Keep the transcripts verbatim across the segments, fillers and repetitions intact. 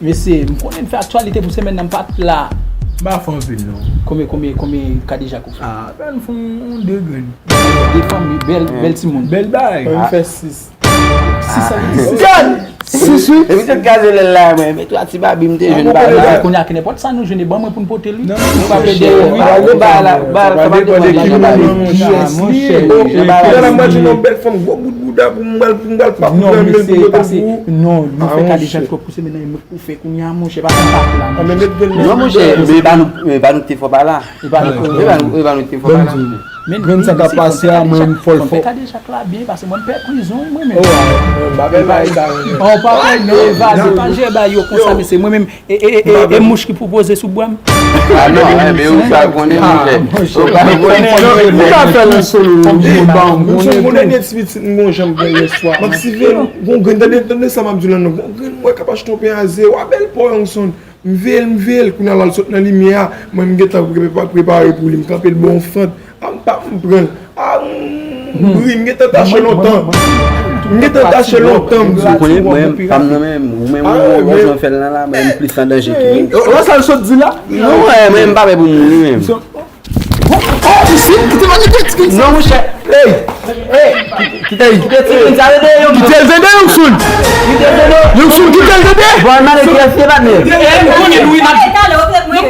Mesye, m konnen n fè aktyalite pou semèn nan, m pa t la. M pa fè anpil, non. Konbyen, konbyen, konbyen kadejak ou fè? Ah, ben, m fè yon, yon de grenn. De fanmi, bèl, bèl timoun. Bèl bagay. Mwen, m fè sis. Sis san sis. Gad! Sis, wi. Epi tout gaze lè l la, mwen. Men twa ti babi, m te jwenn ba la. Kounye a, ke nenpòt sa nou jwenn, e ban mwen pou n pote li. Nou pa plede, wi. Ba la, ba la, sa pa depann de ki moun. Monchè, monchè. Lè la, m pral jwenn yon bèl fanm, gwo bout bouda pou m pral, pou m pral pa pou m pral mete l pou. Non, nou fè kadejak twòp pou semèn nan, ou fè kounye a, monchè, pa fè m pa la, monchè. Non, monchè, men e pa nou, e pa nou ki te fè w pa la. E pa nou, e pa nou, e pa nou ki te fè w pa la. Men grenn sa k ap pase a, mwen, m fò l fò. Fè kadejak la byen pase, mwen, m pè prizon, mwen menm. Oh, bagay la, e pa. Oh, pa pè, non, evaze, pa jere bagay yo konsa, mesye, mwen menm, e, e, e, e, e mouch ki pou poze sou bwa m. Ah, non, men ou sa konnen, monchè. Ou pa konnen. Ou ka fè l an solo, yon moun ba yon moun. Yon dènye ti pitit, m gon jan m gen yè swa. M ap sive l, gon grenn, tande, tande sa m ap di w la, non. Gon grenn, mwen k ap achte yon pen a zewo, a bèl pò yon sonn. M veye l, m veye l, kounye a l al sot nan limyè a, mwen m gentan prepa-, prepare pou li, m kanpe l bò yon fant, a m pa m pran l, a m ri, m gentan tache lontan, m gentan tache lontan, m di. Ou konnen mwen, pa m nan men, ou menm, ou wè jan w fè l nan la, mwen m plis an danje ke ou. Wè sa l sot di la? Non, mwen, mwen m pa pè pou mouri menm. Oh, isi, kite mwen, kite, kite. Non, monchè. Ey! Ey! Kite, kite, kite timoun sa, tande, Young Sun. Kite l, tande, Young Sun. Kite l, tande. Young Sun, kite l, tande. Bon, mande kiyès li ye, patnè. E, m konnen nou, wi, n ap,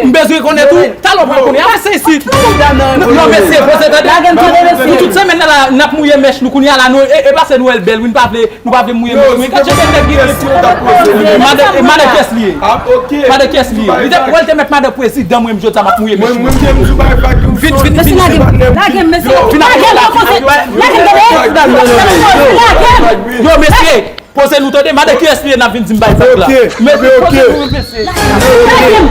m bezwen konnen tou. Talè w pral konnen. Avanse isit. Non, mesye, poze tande. Nou tout semèn nan la, n ap mouye mèch nou kounye a la, nou, e, e pase Nwèl bèl, wi, n pa vle. Nou pa vle mouye mèch mwen. Gad jan nèg li ye. Madan, madan kiyès li ye? Madan kiyès li ye? Li te, wè l te mèt madan prezidan mwen, m jodi a m ap mouye mèch mwen. Vin, vin, vin. Mesye, lage m, lage m, mesye. Vin ap lage m, lage m, tande. Lage m. Yo, mesye, poze nou tande, madan kiyès li ye, n ap vin di m bay zak la. Mesye, poze nou, mesye. Lage m.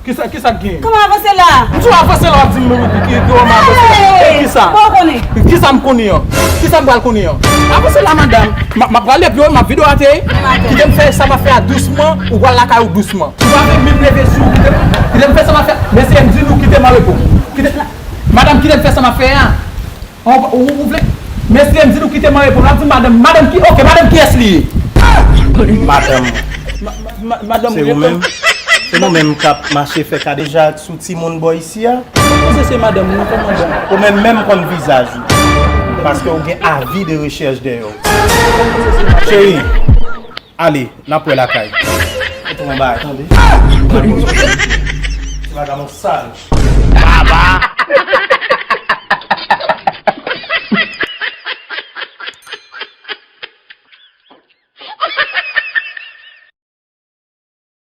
Kisa, kisa k genyen? Kòman avanse la? M di w avanse la, w ap di m ki, ki, ki w avanse. Hey! E kisa? Kòman w konnen? Kisa m konnen an? Kisa m pral konnen an? Avanse la, madanm. M ap, m ap pral depi w, m ap vide w atè. Kite m fè sa m ap fè a dousman, ou pral lakay ou dousman. Ou pa vle m leve sou ou, kite m, kite m fè sa m ap fè. Mesye, m di nou kite m an repo. Kite, madanm, kite m fè sa m ap fè a. Ou, ou, ou vle? Mesye, m di nou kite m an repo. N ap di madanm, madanm ki, oke, madanm kiyès li ye? Madanm. Ma-, ma-, madanm, se ou menm? Se nou menm k ap mache fè kadejak sou timoun bò isi a? Mwen panse se madanm ou, kòmandan. Ou menm menm konn vizaj ou. Paske ou gen avi de rechèch dèyè w. Cheri, ale, n ap wè lakay. Ou pran bagay, tande? Ti vagabon sal. Baba!